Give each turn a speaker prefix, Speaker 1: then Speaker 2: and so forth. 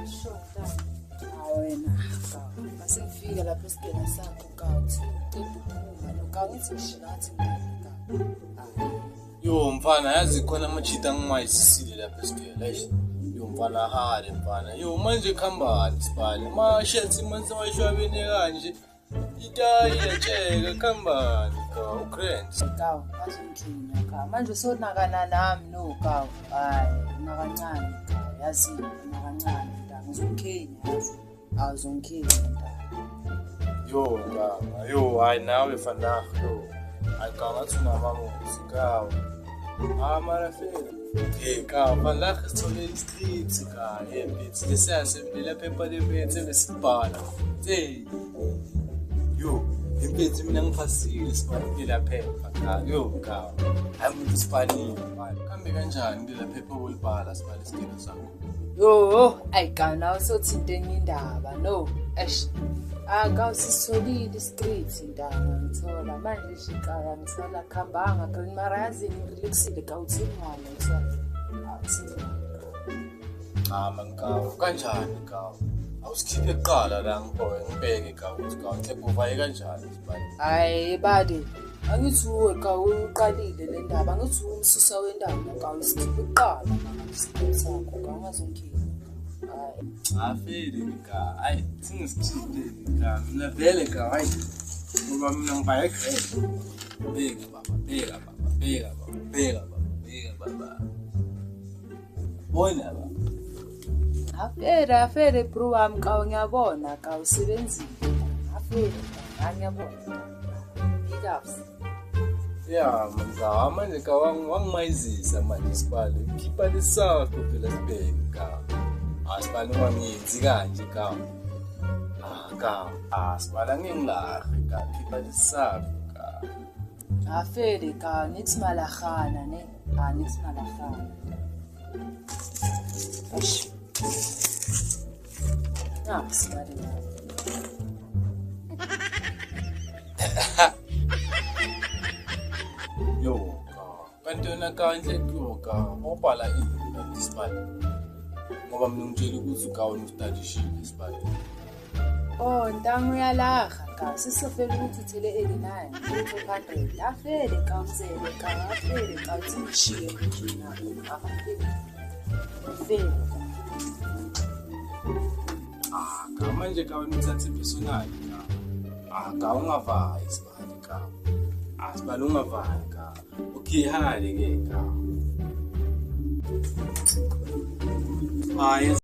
Speaker 1: Sure, hawu wena, mase ngifika lapho esigela sakho ka uthi uqeda ukuphuma no ka ngithi ngishilo ngathi ngaka.
Speaker 2: Yo mfana, yazi khona amajita angimayisisile lapha esigela. Eish. Yo mfana, hale mfana. Yo manje khambani sibale. Ma-shirts manje wayishwabene kanje. Itayi yatsheka khambani ka ugrand.
Speaker 1: Kawu, bazongikhinya ka. Manje usonakana nami no kawu. Hayi, nakancane kawu, yazi nakancane mntana ngizongikhinya yazi. Awuzongikhinya mntana.
Speaker 2: Yo ntanga, yo hayi nawe vandag yo. Hayi ka ngathi unamamuzi kawu. Ah mara fela. Hey ka vandag sithole i-script ka. Hey mfethu lesiya lela phepha lemfethu ebesibhala. Hey. Yo, mfethu mina ngiphasile sibhala lela phepha ka. Yo ka. Hayi umuntu usibhalile mfana. Kambe kanjani lela phepha olibhala sibhala isigelo sakho?
Speaker 1: Yo, ayi ka nawe sothinta enye indaba no. Eish. Ah ka sisitholile i-script ntanga ngithola manje shikaya ngithola khambanga green mara yazi ngirelaxile ka uthini wami ngithola. Awuthini.
Speaker 2: Cha man kawu, kanjani kawu? Awusikhiphe kuqala la ngibheke ngibheke kawu ukuthi kawu nhle kuvaye kanjani sibani.
Speaker 1: Hayi bade angithi uwe ka uqalile le ndaba angithi umsusa wendaba ka usikhiphe kuqala mama iscript sakho ka ungazongikhipha. Hayi.
Speaker 2: Cha feli ka, hayi singisikhiphe ka mina vele ka hayi. Ngoba mina ngivaye grand. Bheka baba, bheka baba, bheka baba, bheka baba, bheka baba. Bona baba.
Speaker 1: Afere afere bro wami ka ngiyabona ka usebenzile. Afere ka ngiyabona. Big ups.
Speaker 2: Ya manza manje ka wangimayizisa manje sibale. Khipha lesakho phela sibheke ka. Ah sibale ungangenzi kanje ka. Ah ka. Ah sibale angingilahle ka. Khipha lesakho ka.
Speaker 1: Afere ka niks malagana ne. Ah niks malagana. Eish. Ah, sibale.
Speaker 2: Yo ka. Kanti wena ka nhle yo ka. Ubhala ini kanti sibale. Ngoba mina ngitshela ukuthi ka wena ustadishile sibale.
Speaker 1: Oh, ntanga uyalaha ka sisofela ukuthi uthele 89 200. Afele ka usele ka afele ka uthi ngishiye nje na. Afele. Afele.
Speaker 2: Ah ka manje ka wena uthathe personal ka. Ah ka ungavayi sibale ka. Ah sibale ungavayi ka. Okay hale ke ka. Hayi.